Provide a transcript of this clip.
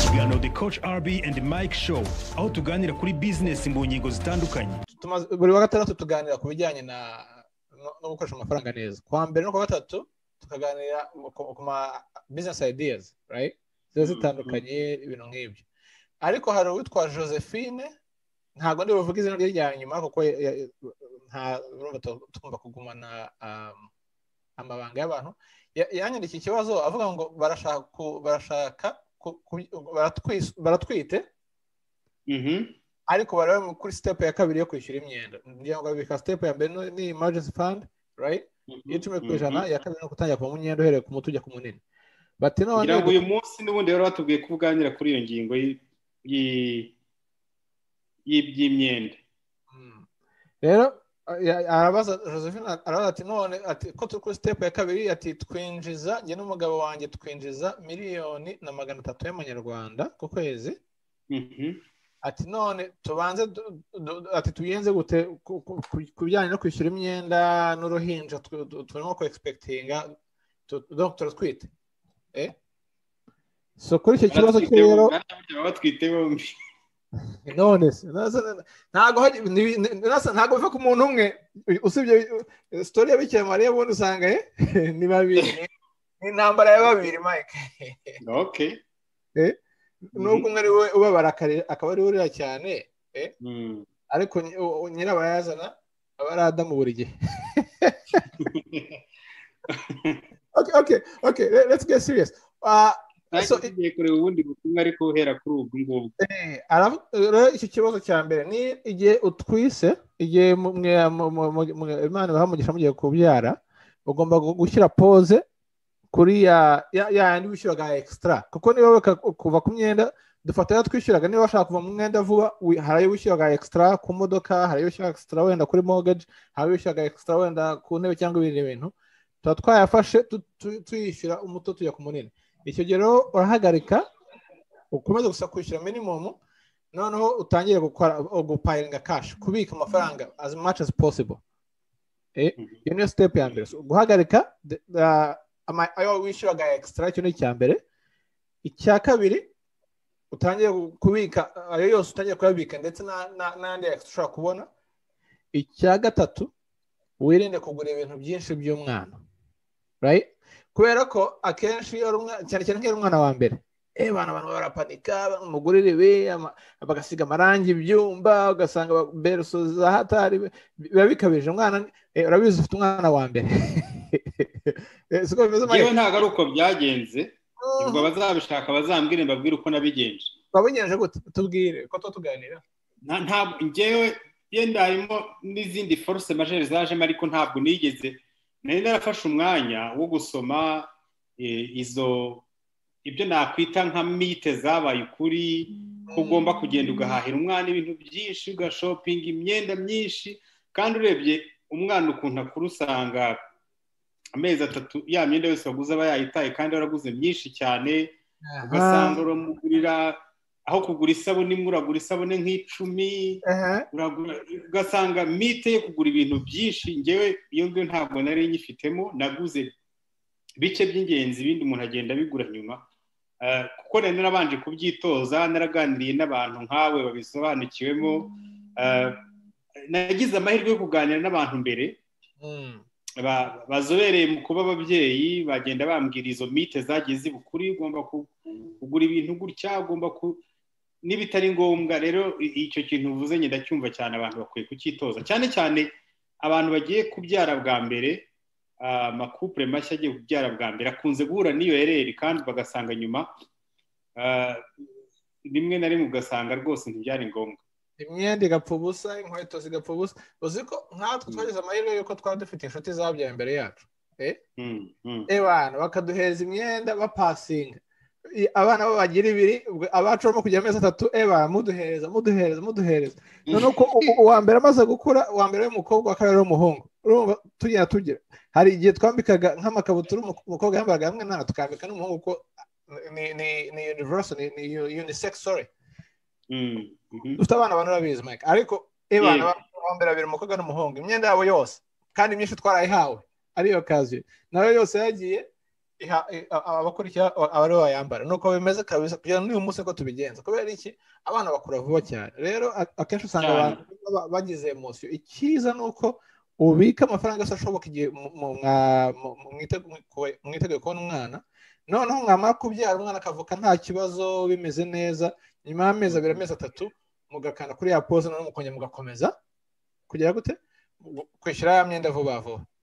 Ikiganiro The Coach RB and Mike Show, aho tuganira kuri business mu ngingo zitandukanye. Buri wa gatandatu tuganira ku bijyanye no gukoresha amafaranga neza. Kuwa mbere no kuwa gatatu tukaganira ku ma business ideas, right, ziba zitandukanye, ibintu nk'ibyo. Ariko hari uwitwa Josephine, ntabwo ndi buvuge izina rye rya nyuma kuko nta urumva tugomba kugumana amabanga y'abantu. Yanyandikiye ikibazo avuga ngo barashaka baratwite, ariko bari kuri step ya kabiri yo kwishyura imyenda. Ngira ngo babika step ya mbere ni emergency fund, right, 10%. Iya kabiri no gutangira kuva mu myenda, uhereye ku muto ujya ku munini. Bati none Ngira ngo uyu munsi n'ubundi rero batubwiye ko uganira kuri iyo ngingo y'iby'imyenda. Rero arabaza, Josephine arabaza ati: "None," ati, "ko turi kuri step ya kabiri," ati, "twinjiza, njye n'umugabo wanjye twinjiza 1,300,000 y'amanyarwanda ku kwezi," ati, "none tubanze ati tugenze gute ku bijyanye no kwishyura imyenda n'uruhinja turimo ku expectinga? Donc turatwite." So kuri icyo kibazo cye rero Baba batwite bombi. None se ntabwo ntabwo biva ku muntu umwe, usibye story ya Bikira Mariya, ubundi usanga ni babiri, ni intambara ya babiri, Mike. Nubwo umwe ari we ubabara akaba ari we urira cyane, ariko nyirabayazana aba ari Adamu buri gihe. Okay, let's get serious. So, tugiye kureba ubundi butumwa, ariko uhera kuri ubwo ngubwo. Rero icyo kibazo cya mbere ni igihe utwise, igihe Imana ibaha umugisha mugiye kubyara, ugomba gushyira pause kuri ya yandi wishyuraga extra, kuko niba kuva ku myenda dufata ayo twishyuraga, niba washaka kuva mu mwenda vuba, hari ayo wishyuraga extra ku modoka, hari ayo wishyuraga extra wenda kuri mortgage, hari ayo wishyuraga extra wenda ku ntebe cyangwa ibindi bintu, tuba twayafashe tuyishyura umuto tujya ku munini. Icyo gihe rero urahagarika, ukomeze gusa kwishyura minimum, noneho utangire gukora gupilinga cash, kubika amafaranga as much as possible. Iyo niyo step ya mbere. So, guhagarika ayo wishyuraga extra, icyo ni icya mbere. Icya kabiri, utangiye kubika ayo yose, utangiye kuyabika ndetse n'andi extra ushobora kubona. Icya gatatu, wirinde kugura ibintu byinshi by'umwana, right, kubera ko akenshi iyo ari cyane cyane nk'iyo ari umwana wa mbere, bana, abantu barapanika, mugurire ibi, bagasiga amarangi ibyumba, ugasanga berceau za hatari, biba bikabije. Umwana, urabizi, ufite umwana wa mbere. Siko bimeze, Mike? Yewe, ntabwo ari uko byagenze. Ubwo abazabishaka bazambwire, mbabwire uko nabigenje. Wabigenje gute? Tubwire ko tuba tuganira. Ntabwo njyewe, yenda harimo n'izindi force majeure zajemo, ariko ntabwo nigeze nari narafashe umwanya wo gusoma izo ibyo nakwita nka mythe zabaye ukuri, ko ugomba kugenda ugahahira umwana ibintu byinshi, ugashopinga imyenda myinshi. Kandi urebye umwana ukuntu akura, usanga amezi 3 ya myenda yose waguze aba yayitaye, kandi waraguze myinshi cyane. Ugasanga uramugurira, aho kugura isabune imwe uragura isabune nk'10, ugasanga mythe yo kugura ibintu byinshi, ngewe iyo ngiyo ntabwo nari nyifitemo. Naguze bike by'ingenzi, ibindi umuntu agenda abigura nyuma, kuko nari narabanje kubyitoza, naraganiriye n'abantu nkawe babisobanukiwemo. Nagize amahirwe yo kuganira n'abantu mbere bazobereye mu kuba ababyeyi, bagenda bambwira izo mythe zagiye ziba ukuri: ugomba kugura ibintu gutya, ugomba ku n'ibitari ngombwa. Rero icyo kintu uvuze njye ndacyumva cyane, abantu bakwiye kucyitoza, cyane cyane abantu bagiye kubyara bwa mbere. Amacouple mashya agiye kubyara bwa mbere akunze guhura n'iyo erreur, kandi bagasanga nyuma rimwe na rimwe ugasanga rwose ntibyari ngombwa. Imyenda igapfa ubusa, inkweto zigapfa ubusa. Uzi ko nkatwe twagize amahirwe y'uko twari dufite inshuti zabyaye imbere yacu, ebana bakaduhereza imyenda bapasinga, abana bo bagira 2, ubwo abacu barimo kugira amezi 3, ebana muduhereza, muduhereza, muduhereza. Noneho ko uwa mbere amaze gukura, uwa mbere w'umukobwa, uwa kabiri w'umuhungu, urumva tugenda tugira, hari igihe twambikaga nk'amakabutura umukobwa yambaraga hamwe nana tukambika n'umuhungu, kuko ni universal, ni unisex, sorry. Dufite abana bane, urabizi, Mike, ariko ebana uwa mbere babiri, umukobwa n'umuhungu, imyenda yabo yose kandi myinshi twarayihawe, ariyo kaziyo nayo yose yagiye. Iha abakurikira aba aribo bayambara. Nuko bimeze kabisa kugira n'uyu munsi ko tubigenza. Kubera iki? Abana bakura vuba cyane. Rero akenshi usanga abantu bagize émotion. Icyiza ni uko ubika amafaranga yose ashoboka igihe mwiteguye kubona umwana. Noneho mwamara kubyara, umwana akavuka nta kibazo, bimeze neza, nyuma y'amezi 2, amezi 3, mugakanda kuri ya pause, noneho mukongera mugakomeza kugera gute kwishyura ya myenda vuba vuba.